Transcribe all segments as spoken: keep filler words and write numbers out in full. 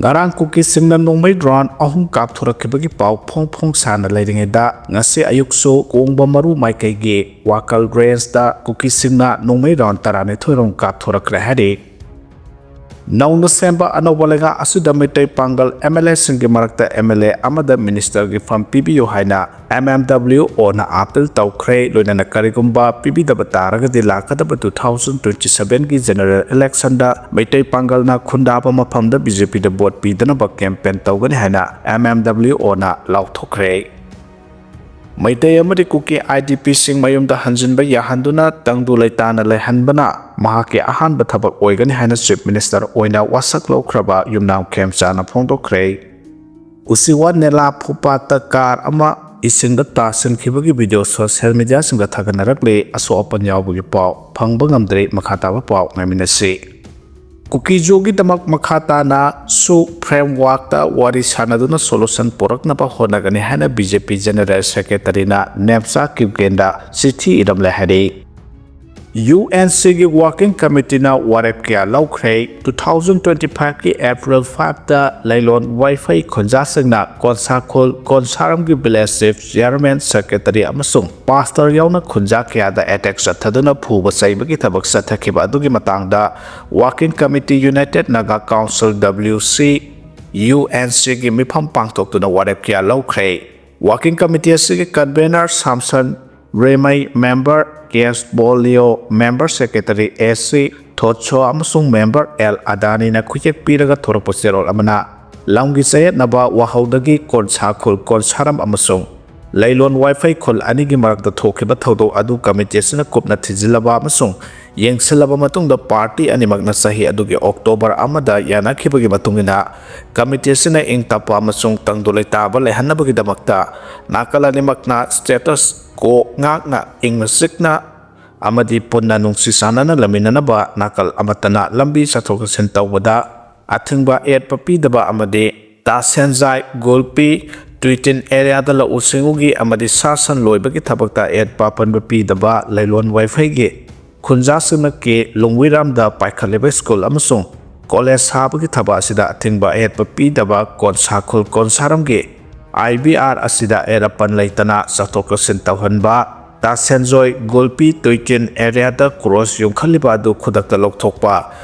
ꯉꯔꯥꯡ ꯀꯨꯀꯤꯁꯤꯡꯅ ꯅꯣꯡꯃꯩ ꯔꯥꯎꯟ ꯑꯍꯨꯝ ꯀꯥꯞꯊꯣꯔꯛꯈꯤꯕꯒꯤ ꯄꯥꯎ ꯐꯣꯡ ꯐꯣꯡ ꯁꯥꯅ ꯂꯩꯔꯤꯉꯩꯗ, ꯉꯁꯤ ꯑꯌꯨꯛꯁꯨ ꯀꯣꯡꯕ ꯃꯔꯨ ꯃꯥꯏꯀꯩꯒꯤ ꯋꯥꯀꯜ ꯔꯦꯟꯖꯇ ꯀꯨꯀꯤꯁꯤꯡꯅ ꯅꯣꯡꯃꯩ ꯔꯥꯎꯟ ꯇꯔꯥꯅꯤꯊꯣꯏ ꯔꯣꯝ ꯀꯥꯞꯊꯣꯔꯛꯈ꯭ꯔꯦ ꯍꯥꯏꯔꯤ꯫ ꯅꯧꯅ ꯁꯦꯝꯕ ꯑꯅꯧꯕ ꯂꯩꯉꯥꯛ ꯑꯁꯤꯗ ꯃꯩꯇꯩ ꯄꯥꯡꯒꯜ ꯑꯦꯝ ꯑꯦꯜ ꯑꯦꯁꯤꯡꯒꯤ ꯃꯔꯛꯇ ꯑꯦꯝ ꯑꯦꯜ ꯑꯦ ꯑꯃꯗ ꯃꯤꯅꯤꯁꯇꯔꯒꯤ ꯐꯝ ꯄꯤꯕꯤꯌꯨ ꯍꯥꯏꯅ ꯑꯦꯝ ꯑꯦꯝ ꯗꯕ꯭ꯂꯤꯎ ꯑꯣꯅ ꯑꯥꯄꯤꯜ ꯇꯧꯈ꯭ꯔꯦ꯫ ꯂꯣꯏꯅꯅ ꯀꯔꯤꯒꯨꯝꯕ ꯄꯤꯕꯤꯗꯕ ꯇꯥꯔꯒꯗꯤ ꯂꯥꯛꯀꯗꯕ ꯇꯨ ꯊꯥꯎꯖꯟ ꯇ꯭ꯋꯦꯟꯇꯤ ꯁꯚꯦꯟꯒꯤ ꯖꯦꯅꯔꯦꯜ ꯏꯂꯦꯛꯁꯟꯗ ꯃꯩꯇꯩ ꯄꯥꯡꯒꯜꯅ ꯈꯨꯟꯗꯥꯕ ꯃꯐꯝꯗ ꯕꯤ ꯖꯦ ꯄꯤꯗ ꯚꯣꯠ ꯄꯤꯗꯅꯕ ꯀꯦꯝꯄꯦꯟ ꯇꯧꯒꯅꯤ ꯍꯥꯏꯅ ꯑꯦꯝ ꯑꯦꯝ ꯗꯕ꯭ꯂꯤꯎ ꯑꯣꯅ ꯂꯥꯎꯊꯣꯛꯈ꯭ꯔꯦ꯫ ꯃꯩꯇꯩ ꯑꯃꯗꯤ ꯀꯨꯀꯤ ꯑꯥꯏ ꯗꯤ ꯄꯤꯁꯤꯡ ꯃꯌꯨꯝꯗ ꯍꯟꯖꯤꯟꯕ ꯌꯥꯍꯟꯗꯨꯅ ꯇꯪꯗꯨ ꯂꯩꯇꯥꯅ ꯂꯩꯍꯟꯕꯅ ꯃꯍꯥꯛꯀꯤ ꯑꯍꯥꯟꯕ ꯊꯕꯛ ꯑꯣꯏꯒꯅꯤ ꯍꯥꯏꯅ ꯆꯤꯐ ꯃꯤꯅꯤꯁꯇꯔ ꯑꯣꯏꯅ ꯋꯥꯁꯛ ꯂꯧꯈ꯭ꯔꯕ ꯌꯨꯝꯅꯥꯝ ꯈꯦꯝꯆꯥꯅ ꯐꯣꯡꯗꯣꯛꯈ꯭ꯔꯦ꯫ ꯎꯆꯤꯋꯥ ꯅꯦꯂꯥ ꯐꯨꯠꯄꯥꯠꯇ ꯀꯥꯔ ꯑꯃ ꯏꯁꯤꯡꯗ ꯇꯥꯁꯤꯟꯈꯤꯕꯒꯤ ꯚꯤꯗꯤꯑꯣ ꯁꯣꯁꯤꯌꯦꯜ ꯃꯤꯗꯤꯌꯥꯁꯤꯡꯗ ꯊꯥꯒꯠꯅꯔꯛꯂꯤ꯫ ꯑꯁꯣꯛ ꯑꯄꯟ ꯌꯥꯎꯕꯒꯤ ꯄꯥꯎ ꯐꯪꯕ ꯉꯝꯗ꯭ꯔꯤ꯫ ꯃꯈꯥ ꯇꯥꯕ ꯄꯥꯎ ꯉꯥꯏꯃꯤꯟꯅꯁꯤ꯫ ꯀꯨꯀꯤꯖꯣꯒꯤꯗꯃꯛ ꯃꯈꯥ ꯇꯥꯅ ꯁꯨ ꯐ꯭ꯔꯦꯝꯋꯥꯔꯛꯇ ꯋꯥꯔꯤ ꯁꯥꯟꯅꯗꯨꯅ ꯁꯣꯂꯨꯁꯟ ꯄꯨꯔꯛꯅꯕ ꯍꯣꯠꯅꯒꯅꯤ ꯍꯥꯏꯅ ꯕꯤ ꯖꯦ ꯄꯤ ꯖꯦꯅꯔꯦꯜ ꯁꯦꯀ꯭ꯔꯦꯇꯔꯤꯅ ꯅꯦꯝꯆꯥ ꯀꯤꯞꯒꯦꯟꯗ ꯆꯤꯊꯤ ꯏꯔꯝꯂꯦ ꯍꯥꯏꯔꯤ꯫ ꯌꯨ ꯑꯦꯟ ꯁꯤꯒꯤ ꯋꯥꯔꯀꯤꯡ ꯀꯃꯤꯇꯤꯅ ꯋꯥꯔꯦꯞ ꯀꯌꯥ ꯂꯧꯈ꯭ꯔꯦ꯫ ꯇꯨ ꯊꯥꯎꯖꯟ ꯇ꯭ꯋꯦꯟꯇꯤ ꯐꯥꯏꯚꯀꯤ ꯑꯦꯄ꯭ꯔꯤꯜ ꯐꯥꯏꯚꯇ ꯂꯩꯂꯣꯟ ꯋꯥꯏꯐꯩ ꯈꯨꯟꯖꯥꯁꯤꯡꯅ ꯀꯣꯟꯁꯥꯈꯣꯜ ꯀꯣꯟꯁꯥꯔꯝꯒꯤ ꯚꯤꯂꯦꯖ ꯆꯤꯐ ꯆꯤꯌꯔꯃꯦꯟ, ꯁꯦꯀ꯭ꯔꯦꯇꯔꯤ ꯑꯃꯁꯨꯡ ꯄꯥꯁꯇꯔ ꯌꯥꯎꯅ ꯈꯨꯟꯖꯥ ꯀꯌꯥꯗ ꯑꯦꯇꯦꯛ ꯆꯠꯊꯗꯨꯅ ꯐꯨꯕ ꯆꯩꯕꯒꯤ ꯊꯕꯛ ꯆꯠꯊꯈꯤꯕ ꯑꯗꯨꯒꯤ ꯃꯇꯥꯡꯗ working committee, united Naga council, W C, U N ꯁꯤꯒꯤ ꯃꯤꯐꯝ ꯄꯥꯡꯊꯣꯛꯇꯨꯅ ꯋꯥꯔꯦꯞ ꯀꯌꯥ ꯂꯧꯈ꯭ꯔꯦ꯫ ꯋꯥꯔꯀꯤꯡ ꯀꯃꯤꯇꯤ ꯑꯁꯤꯒꯤ ꯀꯟꯚꯦꯅꯔ ꯁꯥꯝꯁꯟ ꯔꯦꯃꯩ, ꯃꯦꯝꯕꯔ ꯀꯦꯁ ꯕꯣꯂꯤꯌꯣ, member secretary A C Thotso ꯑꯃꯁꯨꯡ ꯃꯦꯝꯕꯔ ꯑꯦꯜ ꯑꯗꯥꯅꯤꯅ ꯈꯨꯌꯦꯛ ꯄꯤꯔꯒ ꯊꯣꯔꯛꯄ ꯆꯦꯔꯣꯜ ꯑꯃꯅ ꯂꯝꯒꯤ ꯆꯌꯦꯠꯅꯕ ꯋꯥꯍꯧꯗꯒꯤ ꯀꯣꯟꯁꯥꯈꯨꯜ ꯀꯣꯟꯁꯥꯔꯝ ꯑꯃꯁꯨꯡ ꯂꯩꯂꯣꯟ ꯋꯥꯏꯐꯩ ꯈꯨꯜ ꯑꯅꯤꯒꯤ ꯃꯔꯛꯇ ꯊꯣꯛꯈꯤꯕ ꯊꯧꯗꯣꯛ ꯑꯗꯨ ꯀꯃꯤꯇꯤ ꯑꯁꯤꯅ ꯀꯨꯞꯅ ꯊꯤꯖꯤꯜꯂꯕ ꯑꯃꯁꯨꯡ ꯌꯦꯡꯁꯤꯜꯂꯕ ꯃꯇꯨꯡꯗ ꯄꯥꯔꯇꯤ ꯑꯅꯤꯃꯛꯅ ꯆꯍꯤ ꯑꯗꯨꯒꯤ ꯑꯣꯛꯇꯣꯕꯔ ꯑꯃꯗ ꯌꯥꯅꯈꯤꯕꯒꯤ ꯃꯇꯨꯡ ꯏꯟꯅ ꯀꯃꯤꯇꯤ ꯑꯁꯤꯅ ꯏꯪ ꯇꯞꯄ ꯑꯃꯁꯨꯡ ꯇꯪꯗꯨ ꯂꯩꯇꯥꯕ ꯂꯩꯍꯟꯅꯕꯒꯤꯗꯃꯛꯇ ꯅꯥꯀꯜ ꯑꯅꯤꯃꯛꯅ ꯁ꯭ꯇꯦꯇꯁ ꯀꯣ ꯉꯥꯛꯅ ꯏꯪꯅ ꯆꯤꯛꯅ ꯑꯃꯗꯤ ꯄꯨꯟꯅ ꯅꯨꯡꯁꯤ ꯆꯥꯟꯅꯅ ꯂꯩꯃꯤꯟꯅꯅꯕ ꯅꯥꯀꯜ ꯑꯃꯠꯇꯅ ꯂꯝꯕꯤ ꯆꯠꯊꯣꯛ ꯆꯠꯁꯤꯟ ꯇꯧꯕꯗ ꯑꯊꯤꯡꯕ ꯑꯦꯠꯄ ꯄꯤꯗꯕ ꯑꯃꯗꯤ ꯇꯥꯁꯦꯟꯖꯥꯏ, ꯒꯨꯜꯄꯤ, ꯇꯨꯏꯇꯤꯟ ꯑꯦꯔꯤꯌꯥꯗ ꯂꯧꯎ ꯁꯤꯡꯎꯒꯤ ꯑꯃꯗꯤ ꯁꯥ ꯁꯟ ꯂꯣꯏꯕꯒꯤ ꯊꯕꯛꯇ ꯑꯦꯠꯄ ꯑꯄꯟꯕ ꯄꯤꯗꯕ, ꯂꯩꯂꯣꯟ ꯋꯥꯏꯐꯩꯒꯤ ꯈꯨꯟꯖꯥꯁꯤꯡꯅ ꯀꯦ ꯂꯣꯡꯋꯤꯔꯥꯝꯗ ꯄꯥꯏꯈꯠꯂꯤꯕ ꯁ꯭ꯀꯨꯜ ꯑꯃꯁꯨꯡ ꯀꯣꯂꯦꯖ ꯁꯥꯕꯒꯤ ꯊꯕꯛ ꯑꯁꯤꯗ ꯑꯊꯤꯡꯕ ꯑꯍꯦꯠꯄ ꯄꯤꯗꯕ ꯀꯣꯟꯁꯥ ꯈꯨꯜ ꯀꯣꯟꯁꯥꯔꯝꯒꯤ ꯑꯥꯏ ꯕꯤ ꯑꯥꯔ ꯑꯁꯤꯗ ꯑꯍꯦꯟ ꯑꯄꯟ ꯂꯩꯇꯅ ꯆꯠꯊꯣꯛ ꯆꯠꯁꯤꯟ ꯇꯧꯍꯟꯕ, ꯇꯥ ꯁꯦꯟꯖꯣꯏ, ꯒꯨꯜꯄꯤ, ꯇꯨꯏꯀꯤꯟ ꯑꯦꯔꯤꯌꯥꯗ ꯀ꯭ꯔꯣꯁ ꯌꯨꯡꯈꯠꯂꯤꯕ ꯑꯗꯨ ꯈꯨꯗꯛꯇ ꯂꯧꯊꯣꯛꯄ,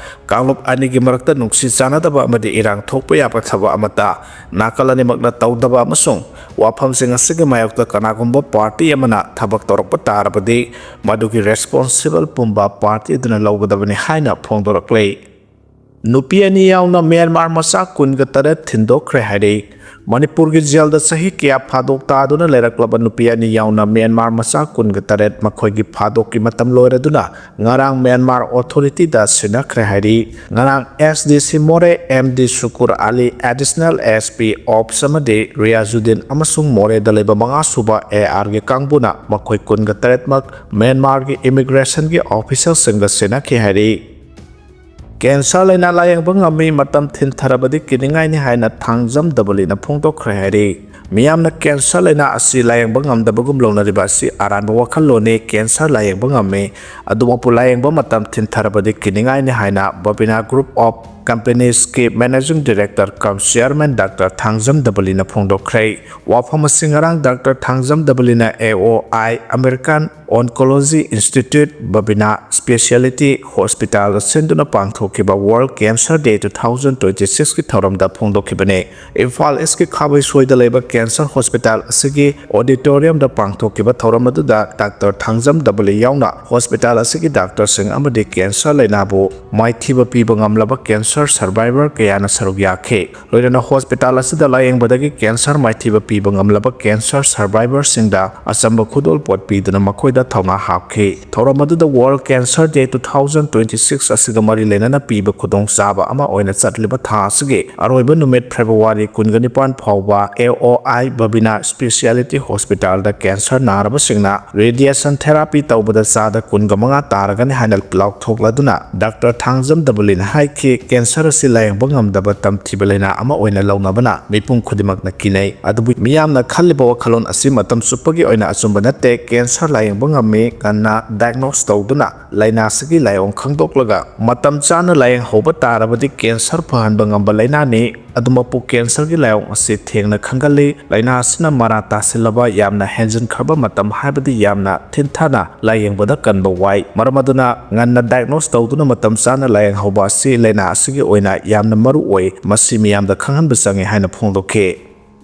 ꯀꯥꯡꯂꯨꯞ ꯑꯅꯤꯒꯤ ꯃꯔꯛꯇ ꯅꯨꯡꯁꯤ ꯆꯥꯟꯅꯗꯕ ꯑꯃꯗꯤ ꯏꯔꯥꯡ ꯊꯣꯛꯄ ꯌꯥꯕ ꯊꯕꯛ ꯑꯃꯠꯇ ꯅꯥꯀꯜ ꯑꯅꯤꯃꯛꯅ ꯇꯧꯗꯕ ꯑꯃꯁꯨꯡ ꯋꯥꯐꯝꯁꯤꯡ ꯑꯁꯤꯒꯤ ꯃꯥꯌꯣꯛꯇ ꯀꯅꯥꯒꯨꯝꯕ ꯄꯥꯔꯇꯤ ꯑꯃꯅ ꯊꯕꯛ ꯇꯧꯔꯛꯄ ꯇꯥꯔꯕꯗꯤ ꯃꯗꯨꯒꯤ ꯔꯦꯁꯄꯣꯟꯁꯤꯕꯜ ꯄꯨꯝꯕ ꯄꯥꯔꯇꯤ ꯑꯗꯨꯅ ꯂꯧꯒꯗꯕꯅꯤ ꯍꯥꯏꯅ ꯐꯣꯡꯗꯣꯔꯛꯂꯤ꯫ ꯅꯨꯄꯤ ꯑꯅꯤ ꯌꯥꯎꯅ ꯃ꯭ꯌꯥꯟꯃꯥꯔ ꯃꯆꯥ ꯀꯨꯟꯒ ꯇꯔꯦꯠ ꯊꯤꯟꯗꯣꯛꯈ꯭ꯔꯦ ꯍꯥꯏꯔꯤ꯫ ꯃꯅꯤꯄꯨꯔꯒꯤ ꯖꯦꯜꯗ ꯆꯍꯤ ꯀꯌꯥ ꯐꯥꯗꯣꯛ ꯇꯥꯗꯨꯅ ꯂꯩꯔꯛꯂꯕ ꯅꯨꯄꯤ ꯑꯅꯤ ꯌꯥꯎꯅ ꯃ꯭ꯌꯥꯟꯃꯥꯔ ꯃꯆꯥ ꯀꯨꯟꯒ ꯇꯔꯦꯠ ꯃꯈꯣꯏꯒꯤ ꯐꯥꯗꯣꯛꯀꯤ ꯃꯇꯝ ꯂꯣꯏꯔꯗꯨꯅ ꯉꯔꯥꯡ ꯃ꯭ꯌꯥꯟꯃꯥꯔ ꯑꯣꯊꯣꯔꯤꯇꯤꯗ ꯁꯤꯟꯅꯈ꯭ꯔꯦ ꯍꯥꯏꯔꯤ꯫ ꯉꯔꯥꯡ ꯑꯦꯁ ꯗꯤ ꯁꯤ ꯃꯣꯔꯦ, ꯑꯦꯝ ꯗꯤ ꯁꯨꯀꯨꯔ ꯑꯂꯤ, ꯑꯦꯗꯤꯁꯅꯦꯜ ꯑꯦꯁ ꯄꯤ ꯑꯣꯞꯁ ꯑꯃꯗꯤ ꯔꯤꯌꯥꯖꯨꯗꯤꯟ ꯑꯃꯁꯨꯡ ꯃꯣꯔꯦꯗ ꯂꯩꯕ ꯃꯉꯥ ꯁꯨꯕ ꯑꯦ ꯑꯥꯔꯒꯤ ꯀꯥꯡꯕꯨꯅ ꯃꯈꯣꯏ ꯀꯨꯟꯒ ꯇꯔꯦꯠꯃꯛ ꯃ꯭ꯌꯥꯟꯃꯥꯔꯒꯤ ꯏꯃꯤꯒ꯭ꯔꯦꯁꯟꯒꯤ ꯑꯣꯐꯤꯁꯤꯌꯦꯜꯁꯤꯡꯗ ꯁꯤꯟꯅꯈꯤ ꯍꯥꯏꯔꯤ꯫ ꯀꯦꯟꯁꯔ ꯂꯥꯏꯅꯥ ꯂꯥꯌꯦꯡꯕ ꯉꯝꯃꯤ, ꯃꯇꯝ ꯊꯤꯟꯊꯔꯕꯗꯤ ꯀꯤꯅꯤꯡꯉꯥꯏꯅꯤ ꯍꯥꯏꯅ ꯊꯥꯡꯖꯝ ꯗꯕꯂꯤꯅ ꯐꯣꯡꯗꯣꯛꯈ꯭ꯔꯦ ꯍꯥꯏꯔꯤ꯫ ꯃꯤꯌꯥꯝꯅ ꯀꯦꯟꯁꯔ ꯂꯥꯏꯅꯥ ꯑꯁꯤ ꯂꯥꯌꯦꯡꯕ ꯉꯝꯗꯕꯒꯨꯝ ꯂꯧꯅꯔꯤꯕ ꯑꯁꯤ ꯑꯔꯥꯟꯕ ꯋꯥꯈꯜꯂꯣꯟꯅꯤ꯫ ꯀꯦꯟꯁꯔ ꯂꯥꯌꯦꯡꯕ ꯉꯝꯃꯤ, ꯑꯗꯨꯃꯛꯄꯨ ꯂꯥꯌꯦꯡꯕ ꯃꯇꯝ ꯊꯤꯟꯊꯔꯕꯗꯤ ꯀꯤꯅꯤꯡꯉꯥꯏꯅꯤ ꯍꯥꯏꯅ ꯕꯕꯤꯅꯥ ꯒ꯭ꯔꯨꯞ ꯑꯣꯐ ꯀꯝꯄꯦꯅꯤꯁꯀꯤ managing director cum chairman doctor Thangjam ꯗꯕꯂꯤꯅ ꯐꯣꯡꯗꯣꯛꯈ꯭ꯔꯦ꯫ ꯋꯥꯐꯝ ꯑꯁꯤ ꯉꯔꯥꯡ ꯗꯥꯛꯇꯔ ꯊꯥꯡꯖꯝ ꯗꯕꯂꯤꯅ A O I American oncology institute, Babina specialty ꯍꯣꯁꯄꯤꯇꯥꯜꯗ ꯁꯤꯟꯗꯨꯅ ꯄꯥꯡꯊꯣꯛꯈꯤꯕ world cancer day two thousand twenty ꯁꯤꯛꯁꯀꯤ ꯊꯧꯔꯝꯗ ꯐꯣꯡꯗꯣꯛꯈꯤꯕꯅꯤ꯫ ꯏꯝꯐꯥꯜ ꯏꯁꯀꯤ ꯈꯥꯕꯩꯁꯣꯏꯗ ꯂꯩꯕ ꯀꯦꯟꯁꯔ ꯍꯣꯁꯄꯤꯇꯥꯜ ꯑꯁꯤꯒꯤ ꯑꯣꯗꯤꯇꯣꯔꯤꯌꯝꯗ ꯄꯥꯡꯊꯣꯛꯈꯤꯕ ꯊꯧꯔꯝ ꯑꯗꯨꯗ ꯗꯥꯛꯇꯔ ꯊꯥꯡꯖꯝ ꯗꯕꯂꯤ ꯌꯥꯎꯅ ꯍꯣꯁꯄꯤꯇꯥꯜ ꯑꯁꯤꯒꯤ ꯗꯥꯛꯇꯔꯁꯤꯡ ꯑꯃꯗꯤ ꯀꯦꯟꯁꯔ ꯂꯥꯏꯅꯥꯕꯨ ꯃꯥꯏꯊꯤꯕ ꯄꯤꯕ ꯉꯝꯂꯕ ꯀꯦꯟꯁꯔ ꯁꯔꯚꯥꯏꯚꯔ ꯀꯌꯥꯅ ꯁꯔꯨꯛ ꯌꯥꯈꯤ꯫ ꯂꯣꯏꯅꯅ ꯍꯣꯁꯄꯤꯇꯥꯜ ꯑꯁꯤꯗ ꯂꯥꯌꯦꯡꯕꯗꯒꯤ ꯀꯦꯟꯁꯔ ꯃꯥꯏꯊꯤꯕ ꯄꯤꯕ ꯉꯝꯂꯕ ꯀꯦꯟꯁꯔ ꯁꯔꯚꯥꯏꯚꯔꯁꯤꯡꯗ ꯑꯆꯝꯕ ꯈꯨꯗꯣꯜꯄꯣꯠ ꯄꯤꯗꯨꯅ ꯃꯈꯣꯏꯗ ꯊꯧꯅꯥ ꯍꯥꯞꯈꯤ꯫ ꯊꯧꯔꯝ ꯑꯗꯨꯗ world cancer day two thousand twenty six ꯑꯁꯤꯒ ꯃꯔꯤ ꯂꯩꯅꯅ ꯄꯤꯕ ꯈꯨꯗꯣꯡꯆꯥꯕ ꯑꯃ ꯑꯣꯏꯅ ꯆꯠꯂꯤꯕ ꯊꯥ ꯑꯁꯤꯒꯤ ꯑꯔꯣꯏꯕ ꯅꯨꯃꯤꯠ ꯐꯦꯕ꯭ꯔꯨꯋꯥꯔꯤ ꯀꯨꯟꯒ ꯅꯤꯄꯥꯟ ꯐꯥꯎꯕ ꯑꯦ ꯑꯣ ꯑꯥꯏ ꯕꯕꯤꯅꯥ ꯁ꯭ꯄꯦꯁꯤꯌꯦꯂꯤꯇꯤ ꯍꯣꯁꯄꯤꯇꯥꯜꯗ ꯀꯦꯟꯁꯔ ꯅꯥꯔꯕꯁꯤꯡꯅ ꯔꯦꯗꯤꯌꯦꯁꯟ ꯊꯦꯔꯥꯄꯤ ꯇꯧꯕꯗ ꯆꯥꯗ ꯀꯨꯟꯒ ꯃꯉꯥ ꯇꯥꯔꯒꯅꯤ ꯍꯥꯏꯅ ꯂꯥꯎꯊꯣꯛꯂꯗꯨꯅ ꯗꯥꯛꯇꯔ ꯊꯥꯡꯖꯝ ꯗꯕꯂꯤꯅ ꯍꯥꯏꯈꯤ, ꯀꯦꯟꯁꯔ ꯑꯁꯤ ꯂꯥꯌꯦꯡꯕ ꯉꯝꯗꯕ ꯇꯝꯊꯤꯕ ꯂꯥꯏꯅꯥ ꯑꯃ ꯑꯣꯏꯅ ꯂꯧꯅꯕꯅ ꯃꯤꯄꯨꯝ ꯈꯨꯗꯤꯡꯃꯛꯅ ꯀꯤꯅꯩ꯫ ꯑꯗꯨꯕꯨ ꯃꯤꯌꯥꯝꯅ ꯈꯜꯂꯤꯕ ꯋꯥꯈꯜꯂꯣꯟ ꯑꯁꯤ ꯃꯇꯝ ꯆꯨꯞꯄꯒꯤ ꯑꯣꯏꯅ ꯑꯆꯨꯝꯕ ꯅꯠꯇꯦ꯫ ꯀꯦꯟꯁꯔ ꯂꯥꯌꯦꯡꯕ ꯉꯝꯃꯤ꯫ ꯉꯟꯅ diagnose ꯇꯧꯗꯨꯅ ꯂꯥꯏꯅꯥ ꯑꯁꯤꯒꯤ ꯂꯥꯏꯑꯣꯡ ꯈꯪꯗꯣꯛꯂꯒ ꯃꯇꯝ ꯆꯥꯅ ꯂꯥꯌꯦꯡꯍꯧꯕ ꯇꯥꯔꯕꯗꯤ cancer ꯐꯍꯟꯕ ꯉꯝꯕ ꯂꯥꯏꯅꯥꯅꯤ꯫ ꯑꯗꯨꯃꯛꯄꯨ cancerꯒꯤ ꯂꯥꯏꯑꯣꯡ ꯑꯁꯤ ꯊꯦꯡꯅ ꯈꯪꯒꯜꯂꯤ꯫ ꯂꯥꯏꯅꯥ ꯑꯁꯤꯅ ꯃꯔꯥ ꯇꯥꯁꯤꯜꯂꯕ ꯌꯥꯝꯅ ꯍꯦꯟꯖꯤꯟꯈ꯭ꯔꯕ ꯃꯇꯝ ꯍꯥꯏꯕꯗꯤ ꯌꯥꯝꯅ ꯊꯤꯟꯊꯅ ꯂꯥꯌꯦꯡꯕꯗ ꯀꯟꯕ ꯋꯥꯏ꯫ ꯃꯔꯝ ꯑꯗꯨꯅ ꯉꯟꯅ diagnose ꯇꯧꯗꯨꯅ ꯃꯇꯝ ꯆꯥꯅ ꯂꯥꯌꯦꯡꯍꯧꯕ ꯑꯁꯤ ꯂꯥꯏꯅꯥ ꯑꯁꯤꯒꯤ ꯑꯣꯏꯅ ꯌꯥꯝꯅ ꯃꯔꯨ ꯑꯣꯏ꯫ ꯃꯁꯤ ꯃꯤꯌꯥꯝꯗ ꯈꯪꯍꯟꯕ ꯆꯪꯏ ꯍꯥꯏꯅ ꯐꯣꯡꯗꯣꯛꯈꯤ꯫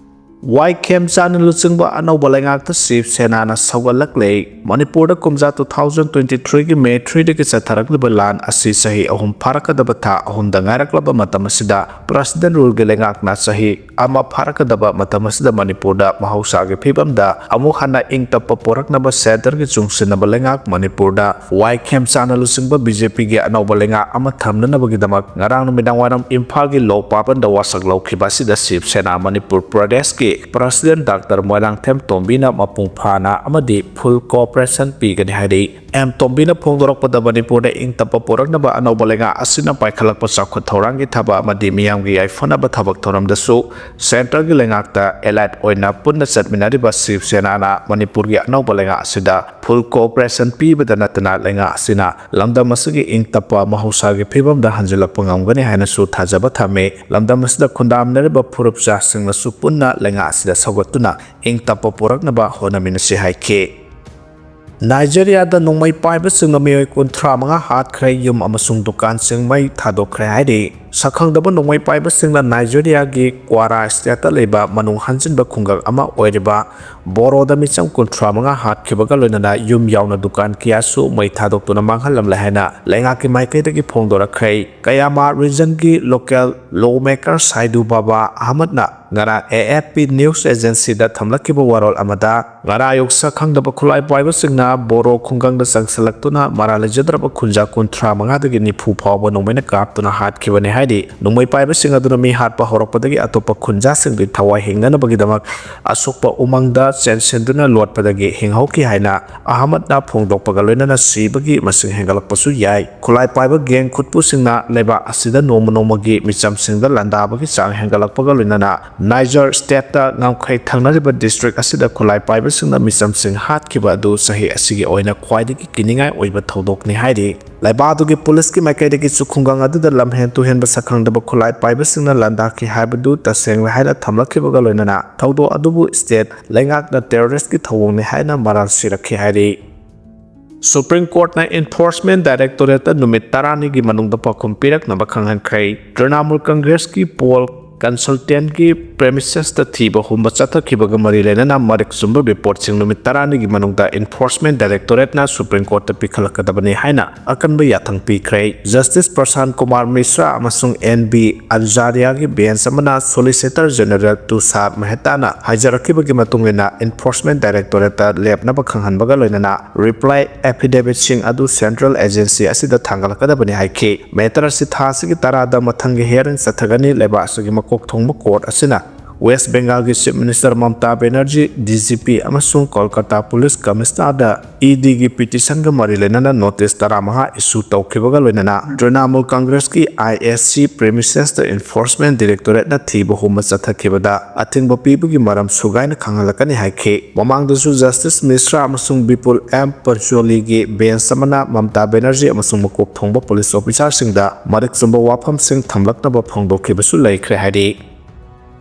ꯋꯥꯏꯈꯦꯝ ꯆꯥꯅ ꯂꯨꯆꯤꯡꯕ ꯑꯅꯧꯕ ꯂꯩꯉꯥꯛꯇ ꯁꯤꯕ ꯁꯦꯅꯥꯅ ꯁꯧꯒꯠꯂꯛꯂꯦ꯫ ꯃꯅꯤꯄꯨꯔꯗ ꯀꯨꯝꯖꯥ two thousand twenty threeꯒꯤ May threeꯗꯒꯤ ꯆꯠꯊꯔꯛꯂꯤꯕ ꯂꯥꯟ ꯑꯁꯤ ꯆꯍꯤ ꯑꯍꯨꯝ ꯐꯥꯔꯛꯀꯗꯕ ꯊꯥ ꯑꯍꯨꯝꯗ ꯉꯥꯏꯔꯛꯂꯕ ꯃꯇꯝ ꯑꯁꯤꯗ President ruleꯒꯤ ꯂꯩꯉꯥꯛꯅ ꯆꯍꯤ ꯑꯃ ꯐꯥꯔꯛꯀꯗꯕ ꯃꯇꯝ ꯑꯁꯤꯗ ꯃꯅꯤꯄꯨꯔꯗ ꯃꯍꯧꯁꯥꯒꯤ ꯐꯤꯕꯝꯗ ꯑꯃꯨꯛ ꯍꯟꯅ ꯏꯪ ꯇꯞꯄ ꯄꯣꯔꯛꯅꯕ centreꯒꯤ ꯆꯨꯡꯁꯤꯟꯅꯕ ꯂꯩꯉꯥꯛ ꯃꯅꯤꯄꯨꯔꯗ ꯋꯥꯏꯈꯦꯝ ꯆꯥꯅ ꯂꯨꯆꯤꯡꯕ BJPꯒꯤ ꯑꯅꯧꯕ ꯂꯩꯉꯥꯛ ꯑꯃ ꯊꯝꯅꯅꯕꯒꯤꯗꯃꯛ ꯉꯔꯥꯡ ꯅꯨꯃꯤꯗꯥꯡ ꯋꯥꯏꯔꯝ ꯏꯝꯐꯥꯜꯒꯤ ꯂꯣꯛ ꯚꯕꯟꯗ ꯋꯥꯁꯛ ꯂꯧꯈꯤꯕ ꯑꯁꯤꯗ ꯁꯤꯕ ꯁꯦꯅꯥ ꯃꯅꯤꯄꯨꯔ ꯄ꯭ꯔꯗꯦꯁꯀꯤ President Doctor ꯃꯣꯏꯔꯥꯡꯊꯦꯝ ꯇꯣꯝꯕꯤꯅ ꯃꯄꯨꯡ ꯐꯥꯅ ꯑꯃꯗꯤ full cooperation ꯄꯤꯒꯅꯤ ꯍꯥꯏꯔꯤ꯫ ꯑꯦꯝ ꯇꯣꯝꯕꯤꯅ ꯐꯣꯡꯗꯣꯔꯛꯄꯗ ꯃꯅꯤꯄꯨꯔꯗ ꯏꯪ ꯇꯞꯄ ꯄꯣꯔꯛꯅꯕ ꯑꯅꯧꯕ ꯂꯩꯉꯥꯛ ꯑꯁꯤꯅ ꯄꯥꯏꯈꯠꯂꯛꯄ ꯆꯥꯎꯈꯠ ꯊꯧꯔꯥꯡꯒꯤ ꯊꯕꯛ ꯑꯃꯗꯤ ꯃꯤꯌꯥꯝꯒꯤ ꯌꯥꯏꯐꯅꯕ ꯊꯕꯛ ꯊꯧꯔꯝꯗꯁꯨ centreꯒꯤ ꯂꯩꯉꯥꯛꯇ allied ꯑꯣꯏꯅ ꯄꯨꯟꯅ ꯆꯠꯃꯤꯟꯅꯔꯤꯕ ꯁꯤꯕ ꯁꯦꯅꯥꯅ ꯃꯅꯤꯄꯨꯔꯒꯤ ꯑꯅꯧꯕ ꯂꯩꯉꯥꯛ ꯑꯁꯤꯗ full cooperation ꯄꯤꯕꯗ ꯅꯠꯇꯅ ꯂꯩꯉꯥꯛ ꯑꯁꯤꯅ ꯂꯝꯗꯝ ꯑꯁꯤꯒꯤ ꯏꯪ ꯇꯞꯄ ꯃꯍꯧꯁꯥꯒꯤ ꯐꯤꯕꯝꯗ ꯍꯟꯖꯤꯜꯂꯛꯄ ꯉꯝꯒꯅꯤ ꯍꯥꯏꯅꯁꯨ ꯊꯥꯖꯕ ꯊꯝꯃꯤ꯫ ꯂꯝꯗꯝ ꯑꯁꯤꯗ ꯈꯨꯟꯗꯥꯃꯤꯟꯅꯔꯤꯕ ꯐꯨꯔꯨꯞ ꯆꯥꯁꯤꯡꯅꯁꯨ ꯄꯨꯟꯅ ꯂꯩꯉꯥꯛ ꯑꯁꯤꯗ ꯁꯧꯒꯠꯇꯨꯅ ꯏꯪ ꯇꯞꯄ ꯄꯨꯔꯛꯅꯕ ꯍꯣꯠꯅꯃꯤꯟꯅꯁꯤ ꯍꯥꯏꯈꯤ꯫ ꯅꯥꯏꯖꯦꯔꯤꯌꯥꯗ ꯅꯣꯡꯃꯩ ꯄꯥꯏꯕꯁꯤꯡꯅ ꯃꯤꯑꯣꯏ ꯀꯨꯟꯊ꯭ꯔꯥ ꯃꯉꯥ ꯍꯥꯠꯈ꯭ꯔꯦ, ꯌꯨꯝ ꯑꯃꯁꯨꯡ ꯗꯨꯀꯥꯟꯁꯤꯡ ꯃꯩ ꯊꯥꯗꯣꯛꯈ꯭ꯔꯦ ꯍꯥꯏꯔꯤ꯫ ꯁꯛꯈꯪꯗꯕ ꯅꯣꯡꯃꯩ ꯄꯥꯏꯕꯁꯤꯡꯅ ꯅꯥꯏꯖꯦꯔꯤꯌꯥꯒꯤ ꯀ꯭ꯋꯥꯔꯥ stateꯇ ꯂꯩꯕ ꯃꯅꯨꯡ ꯍꯟꯖꯤꯟꯕ ꯈꯨꯡꯒꯪ ꯑꯃ ꯑꯣꯏꯔꯤꯕ ꯕꯣꯔꯣꯗ ꯃꯤꯆꯝ ꯀꯨꯟꯊ꯭ꯔꯥ ꯃꯉꯥ ꯍꯥꯠꯈꯤꯕꯒ ꯂꯣꯏꯅꯅ ꯌꯨꯝ ꯌꯥꯎꯅ ꯗꯨꯀꯥꯟ ꯀꯌꯥꯁꯨ ꯃꯩ ꯊꯥꯗꯣꯛꯇꯨꯅ ꯃꯥꯡꯍꯜꯂꯝꯂꯦ ꯍꯥꯏꯅ ꯂꯩꯉꯥꯛꯀꯤ ꯃꯥꯏꯀꯩꯗꯒꯤ ꯐꯣꯡꯗꯣꯔꯛꯈ꯭ꯔꯦ꯫ ꯀꯌꯥꯃꯥ regionꯒꯤ local lawmaker ꯁꯥꯏꯗꯨ ꯕꯥꯕꯥ ꯑꯍꯃꯗꯅ ꯉꯔꯥꯡ AFP news agencyꯗ ꯊꯝꯂꯛꯈꯤꯕ ꯋꯥꯔꯣꯜ ꯑꯃꯗ, ꯉꯔꯥꯡ ꯑꯌꯨꯛ ꯁꯛꯈꯪꯗꯕ ꯈꯨꯠꯂꯥꯏ ꯄꯥꯏꯕꯁꯤꯡꯅ ꯕꯣꯔꯣ ꯈꯨꯡꯒꯪꯗ ꯆꯪꯁꯤꯜꯂꯛꯇꯨꯅ ꯃꯔꯥꯜ ꯂꯩꯖꯗ꯭ꯔꯕ ꯈꯨꯟꯖꯥ ꯀꯨꯟꯊ꯭ꯔꯥ ꯃꯉꯥꯗꯒꯤ ꯅꯤꯐꯨ ꯐꯥꯎꯕ ꯅꯣꯡꯃꯩꯅ ꯀꯥꯞꯇꯨꯅ ꯍꯥꯠꯈꯤꯕꯅꯤ ꯍꯥꯏ꯫ ꯍꯥꯏꯗꯤ ꯅꯣꯡꯃꯩ ꯄꯥꯏꯕꯁꯤꯡ ꯑꯗꯨꯅ ꯃꯤ ꯍꯥꯠꯄ ꯍꯧꯔꯛꯄꯗꯒꯤ ꯑꯇꯣꯞꯄ ꯈꯨꯟꯖꯥꯁꯤꯡꯗꯨ ꯊꯋꯥꯏ ꯍꯤꯡꯅꯅꯕꯒꯤꯗꯃꯛ ꯑꯁꯣꯛꯄ ꯎꯃꯪꯗ ꯆꯦꯟꯁꯤꯟꯗꯨꯅ ꯂꯣꯠꯄꯗꯒꯤ ꯍꯤꯡꯍꯧꯈꯤ ꯍꯥꯏꯅ ꯑꯍꯃꯗꯅ ꯐꯣꯡꯗꯣꯛꯄꯒ ꯂꯣꯏꯅꯅ ꯁꯤꯕꯒꯤ ꯃꯁꯤꯡ ꯍꯦꯟꯒꯠꯂꯛꯄꯁꯨ ꯌꯥꯏ꯫ ꯈꯨꯠꯂꯥꯏ ꯄꯥꯏꯕ ꯒꯦꯡ ꯈꯨꯠꯄꯨꯁꯤꯡꯅ ꯂꯩꯕꯥꯛ ꯑꯁꯤꯗ ꯅꯣꯡꯃ ꯅꯣꯡꯃꯒꯤ ꯃꯤꯆꯝꯁꯤꯡꯗ ꯂꯥꯟꯗꯥꯕꯒꯤ ꯆꯥꯡ ꯍꯦꯟꯒꯠꯂꯛꯄꯒ ꯂꯣꯏꯅꯅ ꯅꯥꯏꯖꯔ ꯁ꯭ꯇꯦꯠꯇ ꯉꯝꯈꯩ ꯊꯪꯅꯔꯤꯕ ꯗꯤꯁꯇ꯭ꯔꯤꯛ ꯑꯁꯤꯗ ꯈꯨꯠꯂꯥꯏ ꯄꯥꯏꯕꯁꯤꯡꯅ ꯃꯤꯆꯝꯁꯤꯡ ꯍꯥꯠꯈꯤꯕ ꯑꯗꯨ ꯆꯍꯤ ꯑꯁꯤꯒꯤ ꯑꯣꯏꯅ ꯈ꯭ꯋꯥꯏꯗꯒꯤ ꯀꯤꯅꯤꯡꯉꯥꯏ ꯑꯣꯏꯕ ꯊꯧꯗꯣꯛꯅꯤ ꯍꯥꯏꯔꯤ꯫ ꯂꯩꯕꯥꯛ ꯑꯗꯨꯒꯤ ꯄꯨꯂꯤꯁꯀꯤ ꯃꯥꯏꯀꯩꯗꯒꯤꯁꯨ ꯈꯨꯡꯒꯪ ꯑꯗꯨꯗ ꯂꯝꯍꯦꯟ ꯇꯨꯍꯦꯟꯕ ꯁꯛꯈꯪꯗꯕ ꯈꯨꯠꯂꯥꯏ ꯄꯥꯏꯕꯁꯤꯡꯅ ꯂꯥꯟꯗꯥꯈꯤ ꯍꯥꯏꯕꯗꯨ ꯇꯁꯦꯡꯂꯦ ꯍꯥꯏꯅ ꯊꯝꯂꯛꯈꯤꯕꯒ ꯂꯣꯏꯅꯅ ꯊꯧꯗꯣꯛ ꯑꯗꯨꯕꯨ ꯁ꯭ꯇꯦꯠ ꯂꯩꯉꯥꯛꯅ ꯇꯦꯔꯣꯔꯤꯁꯀꯤ ꯊꯧꯑꯣꯡꯅꯤ ꯍꯥꯏꯅ ꯃꯔꯥꯜ ꯁꯤꯔꯛꯈꯤ ꯍꯥꯏꯔꯤ꯫ ꯁꯨꯄ꯭ꯔꯤꯝ ꯀꯣꯔꯠꯅ ꯏꯟꯐꯣꯔꯁꯃꯦꯟ ꯗꯥꯏꯔꯦꯛꯇꯣꯔꯦꯠꯇ ꯅꯨꯃꯤꯠ ꯇꯔꯥꯅꯤꯒꯤ ꯃꯅꯨꯡꯗ ꯄꯥꯎꯈꯨꯝ ꯄꯤꯔꯛꯅꯕ ꯈꯪꯍꯟꯈ꯭ꯔꯦ꯫ ꯇ꯭ꯔꯤꯅꯥꯃꯨꯜ ꯀꯪꯒ꯭ꯔꯦꯁꯀꯤ ꯄꯣꯜ ꯀꯟꯁꯜꯇꯦꯟꯒꯤ ꯄ꯭ꯔꯦꯃꯤꯁꯦꯁꯇ ꯊꯤꯕ ꯍꯨꯝꯕ ꯆꯠꯊꯈꯤꯕꯒ ꯃꯔꯤ ꯂꯩꯅꯅ ꯃꯔꯤꯛ ꯆꯨꯝꯕ ꯔꯤꯄꯣꯔꯠꯁꯤꯡ ꯅꯨꯃꯤꯠ ꯇꯔꯥꯅꯤꯒꯤ ꯃꯅꯨꯡꯗ ꯏꯟꯐꯣꯔꯁꯃꯦꯟ ꯗꯥꯏꯔꯦꯛꯇꯣꯔꯦꯠꯅ ꯁꯨꯄ꯭ꯔꯤꯝ ꯀꯣꯔꯠꯇ ꯄꯤꯈꯠꯂꯛꯀꯗꯕꯅꯤ ꯍꯥꯏꯅ ꯑꯀꯟꯕ ꯌꯥꯊꯪ ꯄꯤꯈ꯭ꯔꯦ꯫ ꯖꯁꯇꯤꯁ ꯄ꯭ꯔꯁꯥꯟ ꯀꯨꯃꯥꯔ ꯃꯤꯁ꯭ꯔꯥ ꯑꯃꯁꯨꯡ ꯑꯦꯟ ꯕꯤ ꯑꯟꯖꯥꯔꯤꯌꯥꯒꯤ ꯕꯦꯟꯆ ꯑꯃꯅ ꯁꯣꯂꯤꯁꯤꯇꯔ ꯖꯦꯅꯔꯦꯜ ꯇꯨꯁꯥꯔ ꯃꯦꯍꯇꯥꯅ ꯍꯥꯏꯖꯔꯛꯈꯤꯕꯒꯤ ꯃꯇꯨꯡ ꯏꯟꯅ ꯏꯟꯐꯣꯔꯁꯃꯦꯟ ꯗꯥꯏꯔꯦꯛꯇꯣꯔꯦꯠꯇ ꯂꯦꯞꯅꯕ ꯈꯪꯍꯟꯕꯒ ꯂꯣꯏꯅꯅ ꯔꯤꯄ꯭ꯂꯥꯏ ꯑꯦꯐꯤꯗꯦꯕꯤꯠꯁꯤꯡ ꯑꯗꯨ ꯁꯦꯟꯇ꯭ꯔꯦꯜ ꯑꯦꯖꯦꯟꯁꯤ ꯑꯁꯤꯗ ꯊꯥꯡꯒꯠꯂꯛꯀꯗꯕꯅꯤ ꯍꯥꯏꯈꯤ꯫ ꯃꯦꯇꯔ ꯑꯁꯤ ꯊꯥ ꯑꯁꯤꯒꯤ ꯇꯔꯥꯗ ꯃꯊꯪꯒꯤ ꯍꯤꯌꯥꯔꯤꯡ ꯆꯠꯊꯒꯅꯤ꯫ ꯂꯩꯕꯥꯛ ꯑꯁꯤꯒꯤ ꯃꯀꯣꯛ ꯊꯣꯡꯕ ꯀꯣꯔꯠ ꯑꯁꯤꯅ west ꯕꯦꯡꯒꯥꯜꯒꯤ chief minister Mamta Banerjee, D G P ꯑꯃꯁꯨꯡ ꯀꯣꯜꯀꯇꯥ ꯄꯨꯂꯤꯁ ꯀꯃꯤꯁꯅꯔꯗ ꯏ ꯗꯤꯒꯤ ꯄꯤꯇꯤꯁꯟꯒ ꯃꯔꯤ ꯂꯩꯅꯅ ꯅꯣꯇꯤꯁ ꯇꯔꯥꯃꯉꯥ ꯏꯁꯨ ꯇꯧꯈꯤꯕꯒ ꯂꯣꯏꯅꯅ ꯇ꯭ꯔꯤꯅꯥꯃꯨꯜ ꯀꯪꯒ꯭ꯔꯦꯁꯀꯤ ꯑꯥꯏ ꯑꯦꯁ ꯁꯤ ꯄ꯭ꯔꯦꯃꯤꯁꯦꯁꯇ ꯏꯟꯐꯣꯔꯁꯃꯦꯟ ꯗꯥꯏꯔꯦꯛꯇꯣꯔꯦꯠꯅ ꯊꯤꯕ ꯍꯨꯝꯕ ꯆꯠꯊꯈꯤꯕꯗ ꯑꯊꯤꯡꯕ ꯄꯤꯕꯒꯤ ꯃꯔꯝ ꯁꯨꯒꯥꯏꯅ ꯈꯪꯍꯜꯂꯛꯀꯅꯤ ꯍꯥꯏꯈꯤ꯫ ꯃꯃꯥꯡꯗꯁꯨ ꯖꯁꯇꯤꯁ ꯃꯤꯁ꯭ꯔꯥ ꯑꯃꯁꯨꯡ ꯕꯤꯄꯨꯜ ꯑꯦꯝ ꯄꯟꯆꯣꯂꯤꯒꯤ ꯕꯦꯟꯆ ꯑꯃꯅ ꯃꯝꯇꯥ ꯕꯦꯅꯔꯖꯤ ꯑꯃꯁꯨꯡ ꯃꯀꯣꯛ ꯊꯣꯡꯕ ꯄꯨꯂꯤꯁ ꯑꯣꯐꯤꯁꯥꯔꯁꯤꯡꯗ ꯃꯔꯤꯛ ꯆꯨꯝꯕ ꯋꯥꯐꯝꯁꯤꯡ ꯊꯝꯂꯛꯅꯕ ꯐꯣꯡꯗꯣꯛꯈꯤꯕꯁꯨ ꯂꯩꯈ꯭ꯔꯦ ꯍꯥꯏꯔꯤ꯫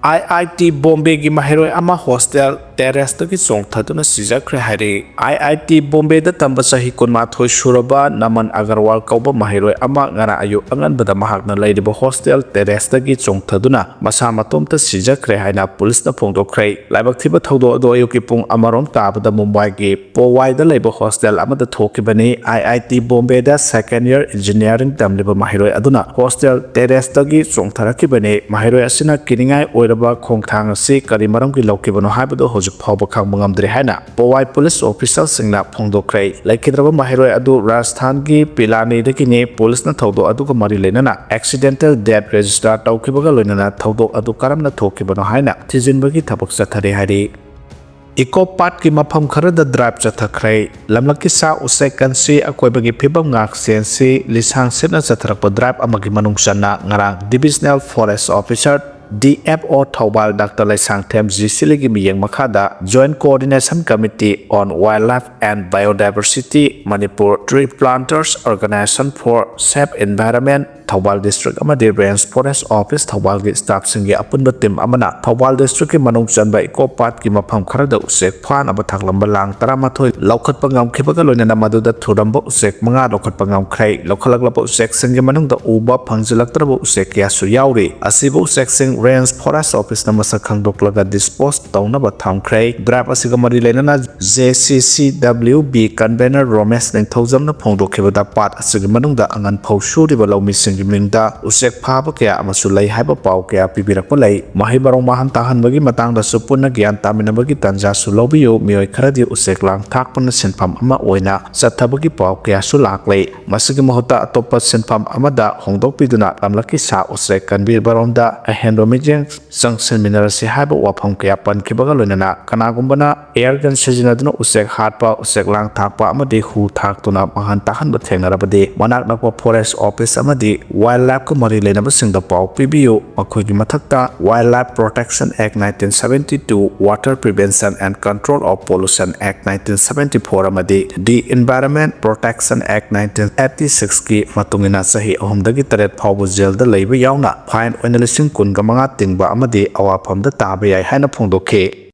ꯑꯥꯏ ꯑꯥꯏ ꯇꯤ ꯕꯣꯝꯕꯦꯒꯤ ꯃꯍꯩꯔꯣꯏ ꯑꯃ ꯍꯣꯁꯇꯦꯜ ꯇꯦꯔꯦꯁꯇꯒꯤ ꯆꯣꯡꯊꯗꯨꯅ ꯁꯤꯖꯈ꯭ꯔꯦ ꯍꯥꯏꯔꯤ꯫ ꯑꯥꯏ ꯑꯥꯏ ꯇꯤ ꯕꯣꯝꯕꯦꯗ ꯇꯝꯕ ꯆꯍꯤ ꯀꯨꯟꯃꯥꯊꯣꯏ ꯁꯨꯔꯕ ꯅꯃꯟ ꯑꯒꯔꯋꯥꯜ ꯀꯧꯕ ꯃꯍꯩꯔꯣꯏ ꯑꯃ ꯉꯔꯥꯡ ꯑꯌꯨꯛ ꯑꯉꯟꯕꯗ ꯃꯍꯥꯛꯅ ꯂꯩꯔꯤꯕ ꯍꯣꯁꯇꯦꯜ ꯇꯦꯔꯦꯁꯇꯒꯤ ꯆꯣꯡꯊꯗꯨꯅ ꯃꯁꯥ ꯃꯇꯣꯝꯇ ꯁꯤꯖꯈ꯭ꯔꯦ ꯍꯥꯏꯅ ꯄꯨꯂꯤꯁꯅ ꯐꯣꯡꯗꯣꯛꯈ꯭ꯔꯦ꯫ ꯂꯥꯏꯕꯛ ꯊꯤꯕ ꯊꯧꯗꯣꯛ ꯑꯗꯨ ꯑꯌꯨꯛꯀꯤ ꯄꯨꯡ ꯑꯃꯔꯣꯝ ꯇꯥꯕꯗ ꯃꯨꯝꯕꯥꯏꯒꯤ ꯄꯣꯋꯥꯏꯗ ꯂꯩꯕ ꯍꯣꯁꯇꯦꯜ ꯑꯃꯗ ꯊꯣꯛꯈꯤꯕꯅꯤ꯫ ꯑꯥꯏ ꯑꯥꯏ ꯇꯤ ꯕꯣꯝꯕꯦꯗ ꯁꯦꯀꯦꯟ ꯏꯌꯔ ꯏꯟꯖꯤꯅꯤꯌꯥꯔꯤꯡ ꯇꯝꯂꯤꯕ ꯃꯍꯩꯔꯣꯏ ꯑꯗꯨꯅ ꯍꯣꯁꯇꯦꯜ ꯇꯦꯔꯦꯁꯇꯒꯤ ꯆꯣꯡꯊꯔꯛꯈꯤꯕꯅꯤ꯫ ꯃꯍꯩꯔꯣꯏ ꯑꯁꯤꯅ ꯀꯤꯅꯤꯡꯉꯥꯏ ꯑꯣꯏꯔꯕ ꯈꯣꯡꯊꯥꯡ ꯑꯁꯤ ꯀꯔꯤ ꯃꯔꯝꯒꯤ ꯂꯧꯈꯤꯕꯅꯣ ꯍꯥꯏꯕꯗꯨ ꯍꯧꯖꯤꯛ ꯍꯧꯖꯤꯛ ꯐꯥꯎꯕ ꯈꯪꯕ ꯉꯝꯗ꯭ꯔꯤ ꯍꯥꯏꯅ ꯄꯣꯋꯥꯏ ꯄꯨꯂꯤꯁ ꯑꯣꯐꯤꯁꯤꯌꯦꯜꯁꯤꯡꯅ ꯐꯣꯡꯗꯣꯛꯈ꯭ꯔꯦ꯫ ꯂꯩꯈꯤꯗ꯭ꯔꯕ ꯃꯍꯩꯔꯣꯏ ꯑꯗꯨ ꯔꯥꯖꯁꯊꯥꯟꯒꯤ ꯄꯤꯂꯥꯅꯤꯗꯒꯤꯅꯤ꯫ ꯄꯨꯂꯤꯁꯅ ꯊꯧꯗꯣꯛ ꯑꯗꯨꯒ ꯃꯔꯤ ꯂꯩꯅꯅ ꯑꯦꯛꯁꯤꯗꯦꯟꯇꯦꯜ ꯗꯦꯠ ꯔꯦꯖꯤꯁꯇꯥꯔ ꯇꯧꯈꯤꯕꯒ ꯂꯣꯏꯅꯅ ꯊꯧꯗꯣꯛ ꯑꯗꯨ ꯀꯔꯝꯅ ꯊꯣꯛꯈꯤꯕꯅꯣ ꯍꯥꯏꯅ ꯊꯤꯖꯤꯟꯕꯒꯤ ꯊꯕꯛ ꯆꯠꯊꯔꯤ ꯍꯥꯏꯔꯤ꯫ ꯏꯀꯣ ꯄꯥꯠꯀꯤ ꯃꯐꯝ ꯈꯔꯗ ꯗ꯭ꯔꯥꯏꯚ ꯆꯠꯊꯈ꯭ꯔꯦ꯫ ꯂꯝꯂꯛꯀꯤ ꯁꯥ ꯎꯆꯦꯛ ꯀꯟꯁꯤ ꯑꯀꯣꯏꯕꯒꯤ ꯐꯤꯕꯝ ꯉꯥꯛ ꯁꯦꯟꯁꯤ ꯂꯤꯁꯥꯡ ꯁꯤꯠꯅ ꯆꯠꯊꯔꯛꯄ ꯗ꯭ꯔꯥꯏꯚ ꯑꯃꯒꯤ ꯃꯅꯨꯡ ꯆꯟꯅ ꯉꯔꯥꯡ divisional forest officer, D F O, Thoubal doctor Leishangthem G ꯁꯤꯂꯤꯒꯤ ꯃꯤꯠꯌꯦꯡ ꯃꯈꯥꯗ Joint Coordination Committee on Wildlife and Biodiversity, Manipur, Tree Planters Organization for Safe Environment, Thoubal district ꯑꯃꯗꯤ ꯔꯦꯟꯖ ꯐꯣꯔꯦꯁ ꯑꯣꯐꯤꯁ ꯊꯧꯕꯥꯜꯒꯤ ꯁ꯭ꯇꯥꯐꯁꯤꯡꯒꯤ ꯑꯄꯨꯟꯕ ꯇꯤꯝ ꯑꯃꯅ ꯊꯧꯕꯥꯜ ꯗꯤꯁꯇ꯭ꯔꯤꯛꯀꯤ ꯃꯅꯨꯡ ꯆꯟꯕ ꯏꯀꯣ ꯄꯥꯠꯀꯤ ꯃꯐꯝ ꯈꯔꯗ ꯎꯆꯦꯛ ꯐꯥꯅꯕ ꯊꯥꯛꯂꯝꯕ ꯂꯥꯡ ꯇꯔꯥꯃꯥꯊꯣꯏ ꯂꯧꯈꯠꯄ ꯉꯝꯈꯤꯕꯒ ꯂꯣꯏꯅꯅ ꯃꯗꯨꯗ ꯊꯨꯔꯝꯕ ꯎꯆꯦꯛ ꯃꯉꯥ ꯂꯧꯈꯠꯄ ꯉꯝꯈ꯭ꯔꯦ꯫ ꯂꯧꯈꯠꯂꯛꯂꯕ ꯎꯆꯦꯛꯁꯤꯡꯒꯤ ꯃꯅꯨꯡꯗ ꯎꯕ ꯐꯪꯖꯤꯜꯂꯛꯇ꯭ꯔꯕ ꯎꯆꯦꯛ ꯀꯌꯥꯁꯨ ꯌꯥꯎꯔꯤ꯫ ꯑꯁꯤꯕ ꯎꯆꯦꯛꯁꯤꯡ ꯔꯦꯟꯖ ꯐꯣꯔꯦꯁ ꯑꯣꯐꯤꯁꯅ ꯃꯁꯛ ꯈꯪꯗꯣꯛꯂꯒ ꯗꯤꯁꯄꯣꯖ ꯇꯧꯅꯕ ꯊꯝꯈ꯭ꯔꯦ꯫ ꯗ꯭ꯔꯥꯏꯚ ꯑꯁꯤꯒ ꯃꯔꯤ ꯂꯩꯅꯅ ꯖꯦ ꯁꯤ ꯁꯤ ꯗꯕ꯭ꯂꯤꯎ ꯕꯤ ꯀꯟꯚꯦꯅꯔ ꯔꯣꯃꯦꯁ ꯅꯤꯡꯊꯧꯖꯝꯅ ꯐꯣꯡꯗꯣꯛꯈꯤꯕꯗ ꯄꯥꯠ ꯑꯁꯤꯒꯤ ꯃꯅꯨꯡꯗ ꯑꯉꯟ ꯐꯧ ꯁꯨꯔꯤꯕ ꯂꯧꯃꯤꯁꯤꯡꯒꯤ ꯃꯤꯡꯗ ꯎꯆꯦꯛ ꯐꯥꯕ ꯀꯌꯥ ꯑꯃꯁꯨ ꯂꯩ ꯍꯥꯏꯕ ꯄꯥꯎ ꯀꯌꯥ ꯄꯤꯕꯤꯔꯛꯄ ꯂꯩ꯫ ꯃꯍꯩ ꯃꯔꯣꯡ ꯃꯥꯡꯍꯟ ꯇꯥꯍꯟꯕꯒꯤ ꯃꯇꯥꯡꯗꯁꯨ ꯄꯨꯟꯅ ꯒ꯭ꯌꯥꯟ ꯇꯥꯃꯤꯟꯅꯕꯒꯤ ꯇꯥꯟꯖꯥꯁꯨ ꯂꯧꯕꯤꯌꯨ꯫ ꯃꯤꯑꯣꯏ ꯈꯔꯗꯤ ꯎꯆꯦꯛ ꯂꯥꯡ ꯊꯥꯛꯄꯅ ꯁꯤꯟꯐꯝ ꯑꯃ ꯑꯣꯏꯅ ꯆꯠꯊꯕꯒꯤ ꯄꯥꯎ ꯀꯌꯥꯁꯨ ꯂꯥꯛꯂꯦ꯫ ꯃꯁꯤꯒꯤ ꯃꯍꯨꯠꯇ ꯑꯇꯣꯞꯄ ꯁꯤꯟꯐꯝ ꯑꯃꯗ ꯍꯣꯡꯗꯣꯛꯄꯤꯗꯨꯅ ꯂꯝꯂꯛꯀꯤ ꯁꯥ ꯎꯆꯦꯛ ꯀꯟꯕꯤꯕꯔꯣꯝꯗ ꯑꯍꯦꯟꯕ ꯃꯤꯠꯌꯦꯡ ꯆꯪꯁꯤꯟꯃꯤꯟꯅꯔꯁꯤ ꯍꯥꯏꯕ ꯋꯥꯐꯝ ꯀꯌꯥ ꯄꯟꯈꯤꯕꯒ ꯂꯣꯏꯅꯅ ꯀꯅꯥꯒꯨꯝꯕꯅ ꯑꯦꯌꯔ ꯒꯟ ꯁꯤꯖꯤꯟꯅꯗꯨꯅ ꯎꯆꯦꯛ ꯍꯥꯠꯄ, ꯎꯆꯦꯛ ꯂꯥꯡ ꯊꯥꯛꯄ ꯑꯃꯗꯤ ꯍꯨ ꯊꯥꯛꯇꯨꯅ ꯃꯥꯡꯍꯟ ꯇꯥꯍꯟꯕ ꯊꯦꯡꯅꯔꯕꯗꯤ ꯃꯅꯥꯛ ꯅꯛꯄ ꯐꯣꯔꯦꯁ ꯑꯣꯐꯤꯁ ꯑꯃꯗꯤ ꯋꯥꯏꯜ ꯂꯥꯏꯐꯀ ꯃꯔꯤ ꯂꯩꯅꯕꯁꯤꯡꯗ ꯄꯥꯎ ꯄꯤꯕꯤꯌꯨ꯫ ꯃꯈꯣꯏꯒꯤ ꯃꯊꯛꯇ Wildlife Protection Act nineteen seventy two, Water Prevention and Control of Pollution Act nineteen seventy four ꯑꯃꯗꯤ The Environment Protection Act nineteen eighty sixꯀꯤ ꯃꯇꯨꯡ ꯏꯟꯅ ꯆꯍꯤ ꯑꯍꯨꯝꯗꯒꯤ ꯇꯔꯦꯠ ꯐꯥꯎꯕ ꯖꯦꯜꯗ ꯂꯩꯕ ꯌꯥꯎꯅ ꯐꯥꯏꯟ ꯑꯣꯏꯅ ꯂꯤꯁꯤꯡ ꯀꯨꯟꯒ ꯃꯉꯥ ꯇꯤꯡꯕ ꯑꯃꯗꯤ ꯑꯋꯥꯐꯝꯗ ꯇꯥꯕ ꯌꯥꯏ ꯍꯥꯏꯅ ꯐꯣꯡꯗꯣꯛꯈꯤ꯫